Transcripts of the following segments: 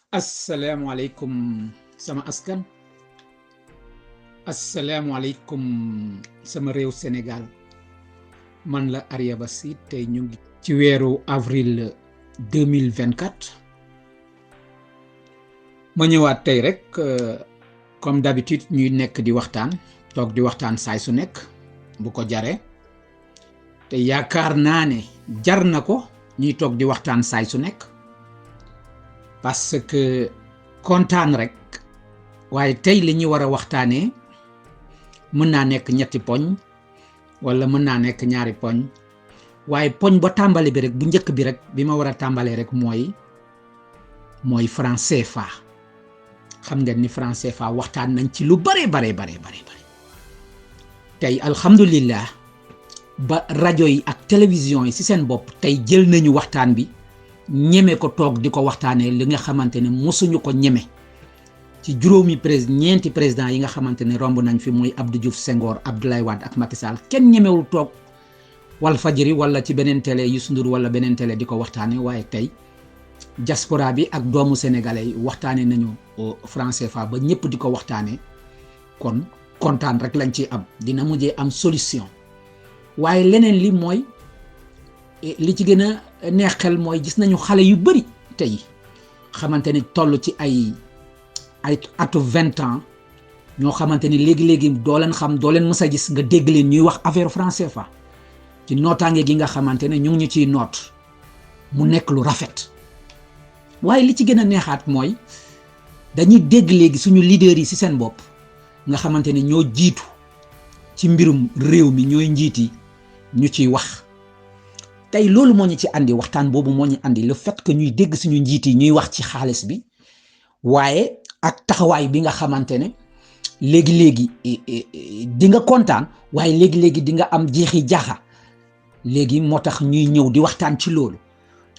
Assalamualaikum sama askan. Assalamualaikum sama réew Sénégal. Man la Arya Ba Sy tey ñu ngi ci weeru avril 2024. ma ñëwaat tey rek comme d'habitude ñuy nekk di waxtaan toog di waxtaan saay su nekk bu ko jaree te yaakaar naa ne jar na ko ñuy toog di waxtaan saay su nekk parce que kontaan rek waaye tey li ñu war a waxtaanee mën naa nekk ñetti poñ wala mën naa nekk ñaari poñ waaye poñ ba tàmbali bi rek bu njëkk bi rek bi ma war a tàmbalee rek mooy franc CFA. xam ngeen ni franc CFA waxtaan nañ ci lu bare tey alhamdulillah ba rajo yi ak télévision yi ci seen bopp tey jël nañu waxtaan bi ñeme ko toog di ko waxtaanee li nga xamante ne mosuñu ko ñeme ci ñeenti président yi nga xamante ne romb nañ fi muy Abdou Diouf Senghor Abdoulaye Wade ak Macky Sall kenn ñemewul toog Walfadjri wala ci beneen télé Youssou Ndour wala beneen télé di ko waxtaanee waaye tey diaspora bi ak doomu sénégalais yi waxtaanee nañu franc CFA ba ñëpp di ko waxtaanee kon kontaan rek lañ ci am dina mujjee am solution waaye leneen li mooy li ci gën a neex xel mooy gis nañu xale yu bëri tey xamante ni toll ci ay atu 20 ans ñoo xamante ni léegi-léegi doo leen xam doo leen mës a gis nga dégg leen ñuy wax affaire franc CFA ci nootaange gi nga xamante ne ñu ngi ñu ciy noot mu nekk lu rafet waaye li ci gën a neexaat mooy dañuy dégg léegi suñu leader yi ci seen bopp nga xamante ne ñoo jiitu ci mbirum réew mi ñooy njiit yi ñu ciy wax tey loolu moo ñu ci andi waxtaan boobu moo ñu andi le fait que ñuy dégg suñu njiit yi ñuy wax ci xaalis bi waaye ak taxawaay bi nga xamante ne léegi-léegi di nga kontaan waaye léegi-léegi di nga am jeexi jaaxa léegi moo tax ñuy ñëw di waxtaan ci loolu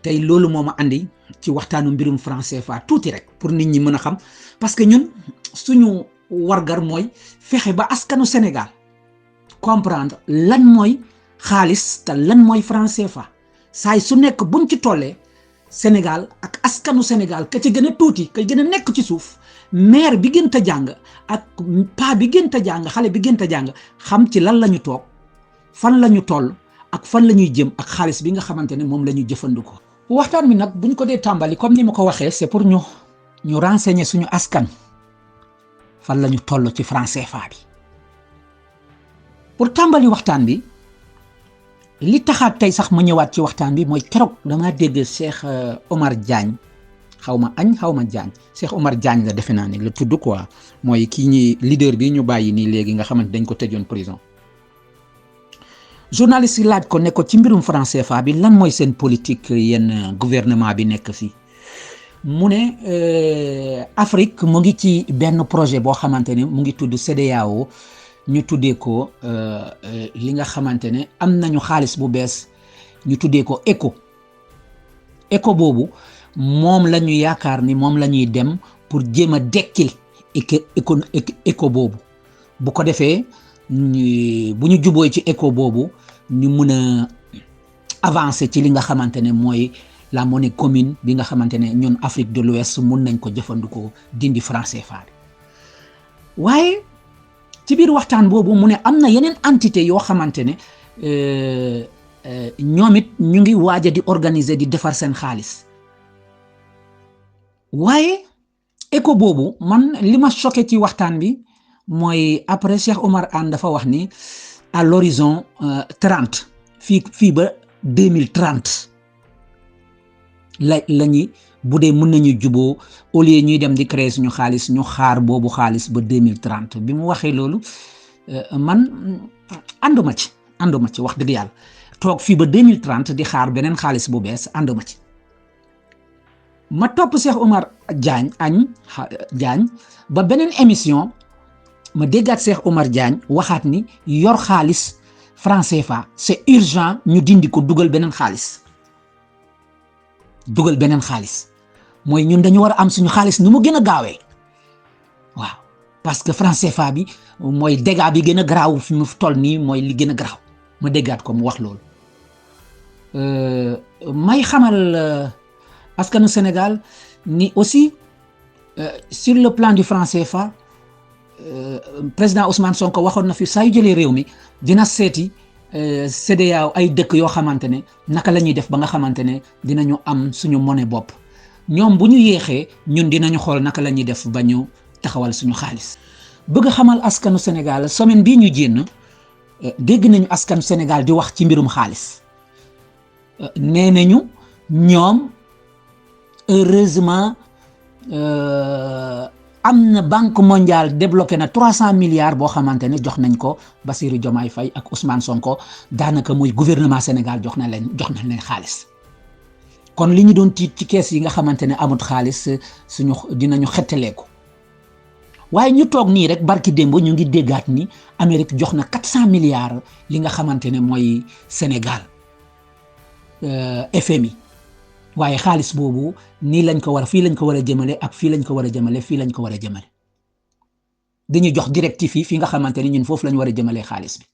tey loolu moo ma andi ci waxtaanu mbirum franc CFA tuuti rek pour nit ñi mën a xam parce que ñun suñu wargar mooy fexe ba askanu Sénégal comprendre lan mooy xaalis te lan mooy franc CFA saay su nekk buñ ci tollee Sénégal ak askanu Sénégal ka ci gën a tuuti ka gën a nekk ci suuf maire bi gën a jàng ak paa bi gën a jàng xale bi gën a jàng xam ci lan la ñu toog fan la ñu toll ak fan la ñuy jëm ak xaalis bi nga xamante ne moom la ñu jëfandikoo. waxtaan bi nag buñ ko dee tàmbali comme ni ma ko waxee c'est pour ñu renseigner suñu askan fan la ñu toll ci franc CFA bi pour tàmbali waxtaan bi. li taxaat tey sax ma ñëwaat ci waxtaan bi mooy keroog damaa dégg Cheikh Omar Diagne xaw ma Diagne Cheikh Omar Diagne la defe naa ne la tudd quoi mooy kii ñi leader bi ñu bàyyi nii léegi nga xamante dañ ko tëjoon prison journaliste yi laaj ko ne ko ci mbirum franc CFA bi lan mooy seen politique yenn gouvernement bi nekk fii mu ne Afrique mu ngi ci benn projet boo xamante ne mu ngi tudd CEDEAO ñu tuddee ko li nga xamante ne am nañu xaalis bu bees ñu tuddee ko ECO boobu moom la ñu yaakaar ni moom la ñuy dem pour jéem a dekkil ECO boobu bu ko defee bu ñu juboo ci ECO boobu ñu mën a avancer ci li nga xamante ne mooy la monnaie commune bi nga xamante ne ñun Afrique de l'Ouest mun nañ ko jëfandikoo dindi franc CFA bi waaye ci biir waxtaan boobu mu ne am na yeneen entité yoo xamante ne ñoom it ñu ngi waaj a di organiser di defar seen xaalis waaye ECO boobu man li ma choqué ci waxtaan bi mooy après Cheikh Omar Anne dafa wax ni à l'horizon 30 fii ba 2030 la ñuy bu dee mën nañu juboo au lieu ñuy dem di créer suñu xaalis ñu xaar boobu xaalis ba 2030 bi mu waxee loolu man ànduma ci wax dëgg yàlla toog fii ba 2030 di xaar beneen xaalis bu bees ànduma ci ma topp Cheikh Omar Diagne ba beneen émission ma déggaat Cheikh Omar Diagne waxaat ni yor xaalis franc CFA c'est urgent ñu dindi ko dugal beneen xaalis mooy ñun dañu war a am suñu xaalis nu mu gën a gaawee waaw parce que franc CFA bi mooy dégâts bi gën a garaaw fi mu toll nii mooy li gën a garaaw ma déggaat ko mu wax loolu may xamal askanu Sénégal ni aussi sur le plan du franc CFA président Ousmane Sonko waxoon na fi saa yu jëlee réew mi dina seeti CEDEAO ay dëkk yoo xamante ne naka la ñuy def ba nga xamante ne dinañu am suñu monnaie bopp ñoom bu ñu yéexee ñun dinañu xool naka la ñuy def ba ñu taxawal suñu xaalis. bëgg xamal askanu Sénégal semaine bii ñu génn dégg nañu askanu Sénégal di wax ci mbirum xaalis nee nañu ñoom heureusement am na banque mondiale débloqué na 300 milliards boo xamante ne jox nañ ko Bassirou Diomaye Faye ak Ousmane Sonko daanaka muy gouvernement Sénégal jox na leen xaalis kon li ñu doon tiit ci kees yi nga xamante ne amut xaalis dinañu xettaleeku waaye ñu toog nii rek barki démb ñu ngi déggaat ni Amérique jox na 400 milliards li nga xamante ne mooy Sénégal FMI waaye xaalis boobu nii lañ ko fii lañ ko war a jëmale ak fii lañ ko war a jëmale fii lañ ko war a jëmale dañuy jox directive yi fi nga xamante ni ñun foofu lañ war a jëmalee xaalis bi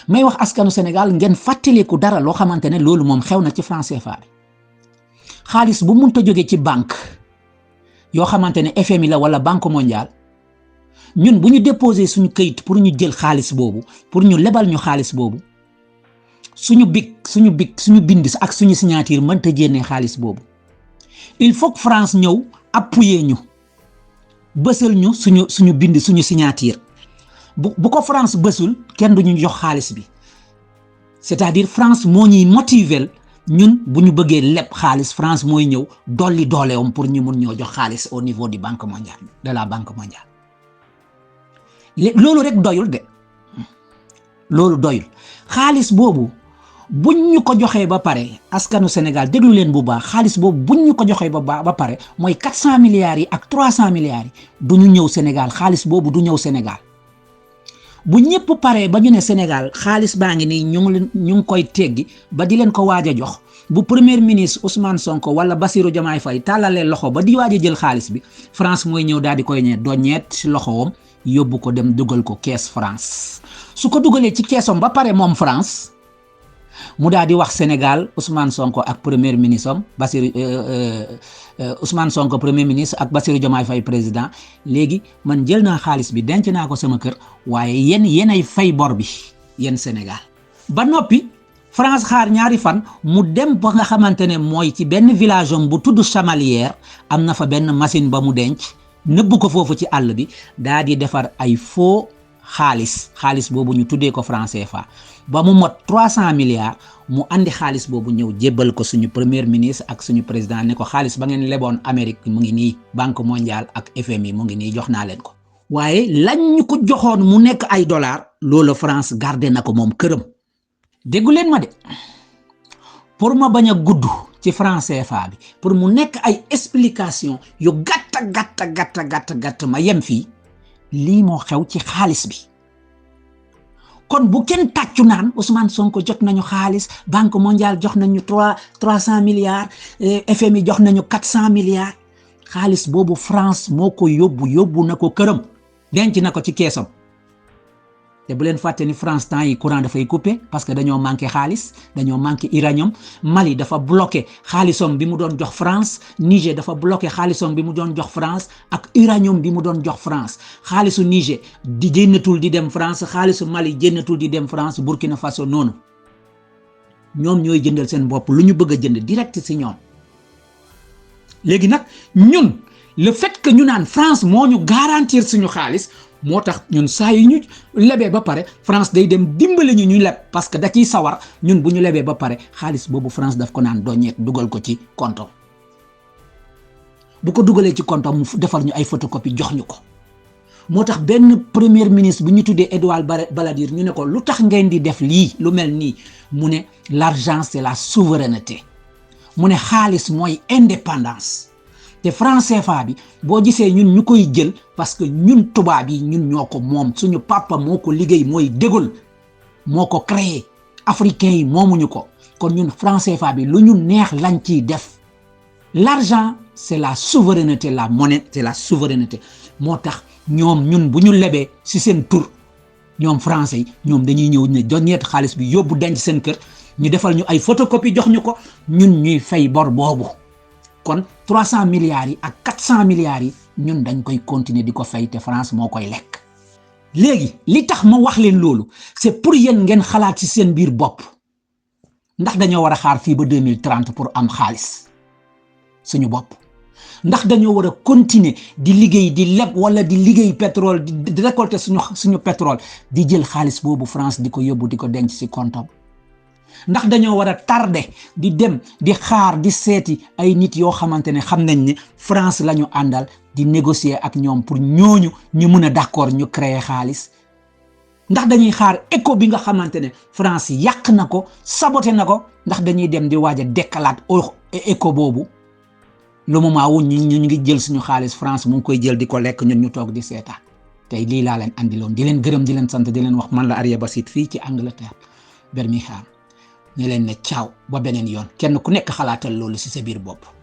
may wax askanu Sénégal ngeen fàttaliku dara loo xamante ne loolu moom xew na ci franc CFA bi xaalis bu mënta jóge ci banque yoo xamante ne FMI la wala banque mondiale ñun bu ñu déposé suñu këyit pour ñu jël xaalis boobu pour ñu lebal ñu xaalis boobu suñu bind ak suñu signature mënta génnee xaalis boobu il faut que France ñëw appuyer ñu bësal ñu suñu bind suñu signature bu ko France bësul kenn duñu jox xaalis bi c'est-à-dire France moo ñuy motiver ñun bu ñu bëggee leb xaalis France mooy ñëw dolli dooleewam pour ñu mun ñoo jox xaalis au niveau du banque mondiale de la banque mondiale loolu rek doyul de loolu doyul xaalis boobu buñ ñu ko joxee ba pare askanu Sénégal déglu leen bu baax xaalis boobu buñ ñu ko joxee ba pare mooy 400 milliards yi ak 300 milliards yi du ñu ñëw Sénégal xaalis boobu du ñëw Sénégal bu ñëpp paree ba ñu ne Sénégal xaalis baa ngi nii ñu ngi koy teggi ba di leen ko waaj a jox bu premier ministre Ousmane Sonko wala Bassirou Diomaye Faye tàllalee loxo ba di waaj a jël xaalis bi France mooy ñëw daal di koy doñeet ci loxoom yóbbu ko dem dugal ko kees France su ko dugalee ci keesam ba pare moom France mu daal di wax Sénégal Ousmane Sonko ak premier ministre am Ousmane Sonko premier ministre ak Bassirou Diomaye Faye président léegi man jël naa xaalis bi denc naa ko sama kër waaye yéen ay fay bor bi yéen Sénégal ba noppi France xaar ñaari fan mu dem ba nga xamante ne mooy ci benn village am bu tudd Chamalières am na fa benn machine ba mu denc nëbb ko foofu ci àll bi daa di defar ay faux xaalis boobu ñu tuddee ko franc CFA ba mu mot 300 milliards mu andi xaalis boobu ñëw jébbal ko suñu premier ministre ak suñu président ne ko xaalis ba ngeen leboon Amérique mu ngi nii banque mondiale ak FMI mu ngi nii jox naa leen ko waaye lañ ñu ko joxoon mu nekk ay dollars loolu France gardé na ko moom këram déggu leen ma de pour ma bañ a gudd ci franc CFA bi pour mu nekk ay explication yu gàtt ma yem fii lii moo xew ci xaalis bi kon bu kenn tàccu naan Ousmane Sonko jot nañu xaalis banque mondiale jox nañu 300 milliards FMI jox nañu 400 milliards xaalis boobu France moo ko yóbbu na ko këram denc na ko ci keesam te bu leen fàtte ni France temps yi courant dafay coupé parce que dañoo manqué xaalis dañoo manqué uranium Mali dafa bloqué xaalisam bi mu doon jox France Niger dafa bloqué xaalisam bi mu doon jox France ak uranium bi mu doon jox France xaalisu Niger di génnatul di dem France xaalisu Mali génnatul di dem France Burkina Faso noonu ñoom ñooy jëndal seen bopp lu ñu bëgg a jënd direct ci ñoom léegi nag ñun le fait que ñu naan France moo ñu garantir suñu xaalis moo tax ñun saa yu ñu lebee ba pare France day dem dimbali ñu leb parce que da ciy sawar ñun bu ñu lebee ba pare xaalis boobu France daf ko naan doñeet dugal ko ci compte bu ko dugalee ci compte mu defar ñu ay photocopie jox ñu ko moo tax benn premier ministre bu ñu tuddee Edouard Balladur ñu ne ko lu tax ngeen di def lii lu mel nii mu ne l'argent c'est la souveraineté mu ne xaalis mooy indépendance te franc CFA bi boo gisee ñun ñu koy jël parce que ñun tubaab yi ñun ñoo ko moom suñu papa moo ko liggéey mooy De Gaulle moo ko créé africain yi moomuñu ko kon ñun franc CFA bi lu ñu neex lañ ciy def l'argent c'est la souveraineté la monnaie c'est la souveraineté moo tax ñoom ñun bu ñu lebee ci seen tur ñoom français yi ñoom dañuy ñëw ne joñeet xaalis bi yóbbu denc seen kër ñu defal ñu ay photocopie jox ñu ko ñun ñuy fay bor boobu kon 300 milliards yi ak 400 milliards yi ñun dañ koy continuer di ko fay te France moo koy lekk. léegi li tax ma wax leen loolu c'est pour yéen ngeen xalaat ci seen biir bopp ndax dañoo war a xaar fii ba 2030 pour am xaalis suñu bopp. ndax dañoo war a continuer di liggéey di leb wala di liggéey pétrole di récolter suñu pétrole di jël xaalis boobu France di ko yóbbu di ko denc ci comptam. ndax dañoo war a tardé di dem di xaar di seeti ay nit yoo xamante ne xam nañ ne France la ñu àndal di négocier ak ñoom pour ñooñu ñu mën a d'accord ñu créer xaalis. ndax dañuy xaar éco bi nga xamante ne France yàq na ko saboté na ko ndax dañuy dem di waaj a dekkalaat éco boobu. le moment wu ñu ngi jël suñu xaalis France mu ngi koy jël di ko lekk ñun ñu toog di seetaan tey lii laa leen andiloon di leen gërëm di leen sant di leen wax man la Arya Basit fii ci Angleterre Birmingham ñu leen ne ciao ba beneen yoon kenn ku nekk xalaatal loolu ci sa biir bopp.